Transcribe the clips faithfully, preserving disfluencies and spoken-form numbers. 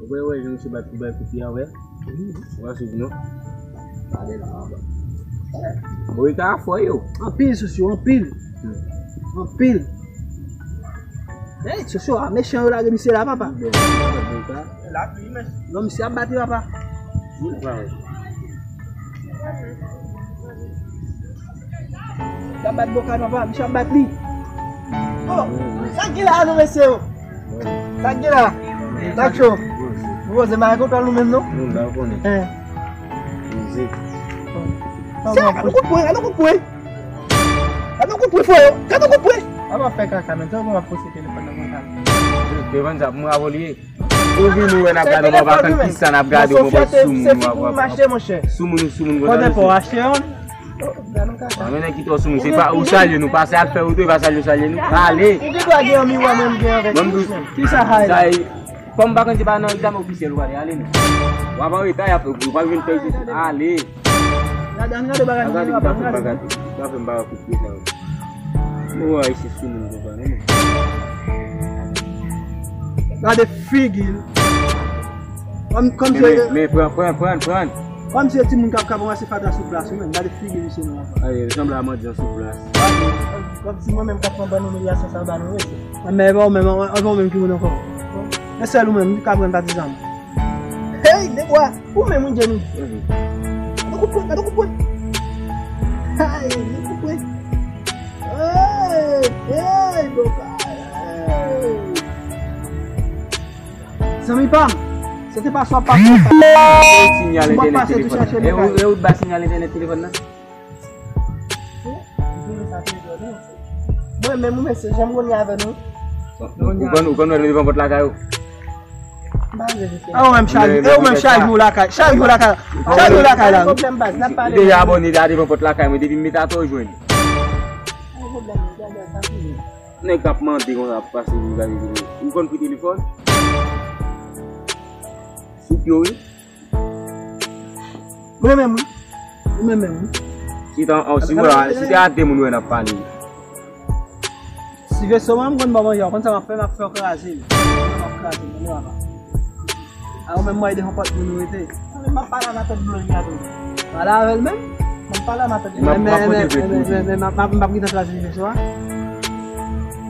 Ou wè, wè, jan misye bat pou bay kout pye a, wè. Ou pa swiv, non? Gade la, papa. Mwen ka fò yo. Anpil, Sosyo, anpil. Anpil. Ey, Sosyo, a mechan yo lage misye la, papa. Bon, bon, bon, bon, bon. Non, misye ap bat li, papa. Misye ap bat Bokal, papa, misye ap bat li. Oh, sa k gen la, non, mesye yo? Sa k gen la? Sa k cho? Nou poze mare kontwòl nou menm, non? Nou la, ou konnen. Hein. Mizik. Sa, gade kout pwen, gade kout pwen. Gade kout pwen, fò yo. Gade kout pwen. A pa fè kaka, men. Tande kòman w ap pose telefòn nan konsa. Devan sa, pou mwen avè w li ye. Ou vin ou wè n ap gade w, papa, kisa n ap gade w, papa, sou moun, papa. Sou moun, sou moun, konsa. Kote pou w achte yon? Pa men nèg ki twò sou moun, se pa ou salye nou, pase al fè ou tou, pa salye ou salye nou. Ale. Ou gen dwa gen yon miwa, mwen m gen avèk ou. Kisa hay la? Kòm m pa konn se pa nan egzamen ofisyèl ou prale, ale non. W ap an reta, y ap, ou pral vin fè isit. Ale. Gade, ann gade bagay sa yo, papa, ann gade. Gade, gade, gade, gade, gade, gade. Mwen wè isit sou moun konsa, non. Gade figi l. Kòm, kòm se, men, men, pran, pran, pran, pran. Kòm se timoun k ap, k ap ranmase fatra sou plas, ou menm. Gade figi misye non, papa. Ay, sanble a mandyan sou plas. Kòm si mwen menm k ap pran bann imilyasyon sa ba nou, mesye. Men e pa ou menm, e pa ou menm ki moun ankò. E sèl ou menm ki ka pran patizan. Hey, de bwa. Ou menm, wi, Jenny. Gade kout pwen, gade kout pwen. Hey, gade kout pwen. Hey, hey, Bokal, hey. Zanmi pa m, se te pa sa w ap pase. Sinyal entènèt telefòn nan. E ou, e ou t ba sinyal entènèt telefòn nan? Mwen menm, ou mesye, janm konn avè nou. Ou konn, ou konn wè nou devan pòt lakay ou? A ou menm chak jou, e ou menm chak jou lakay, chak jou lakay, chak jou lakay la. Deja abòne la devan pòt lakay mwen, depi m mete atò ou jwenn. Nèg k ap mande konsa ap pase pou gade videyo. Ou konn pri telefòn? Sou pye w, wi. Ou menm menm, wi. Ou menm menm, wi. Si te, si te a de moun wè n ap pale. Si veso mwen, m konn ba w manje, w konn sa m ap fè, m ap fè w kraze m. M ap kraze m, tande papa. A ou menm mwen devan pòt moun ou rete. Mwen m ap pale a matant Gloria tou. Pale avè l menm. M ap pale a matant Gloria. Men, men, men, men, men, men, m ap, m ap, m ap gentan kraze li veso a.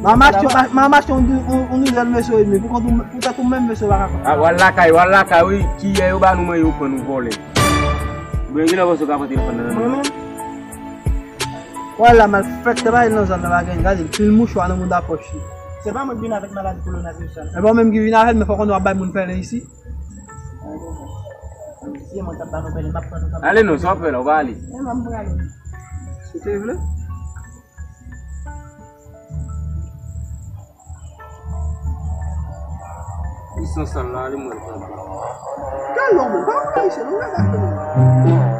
M a mache, m a, m a mache yon, yon, yon nouvèl veso edmi. Pou kont ou, pou tèt ou menm veso pa ka fè. A, w al lakay, w al lakay, wi. Kiyè yo ba nou manje, ou pran nou vòlè. Mwen gen lè panse w ka pran telefòn nan men mwen. Mwen menm? Wè la malfèktè pa nan zòn nan pa gen, gade l, pil mouchwa nan mouda pòch li. Se pa mwen k vin avèk maladi kowonaviris la. E pa w menm ki vin avè l, men fò konnen w ap bay moun pèlen isi. Se mwen k ap ba nou pèlen, m ap pran nou. Ale non, sa w ap fè la, ou pa ale. E mwen m prale. Si w te vle. Li san sal la, li mwen. Gade yon moun, pa yon ayisyen, non, gade yon moun.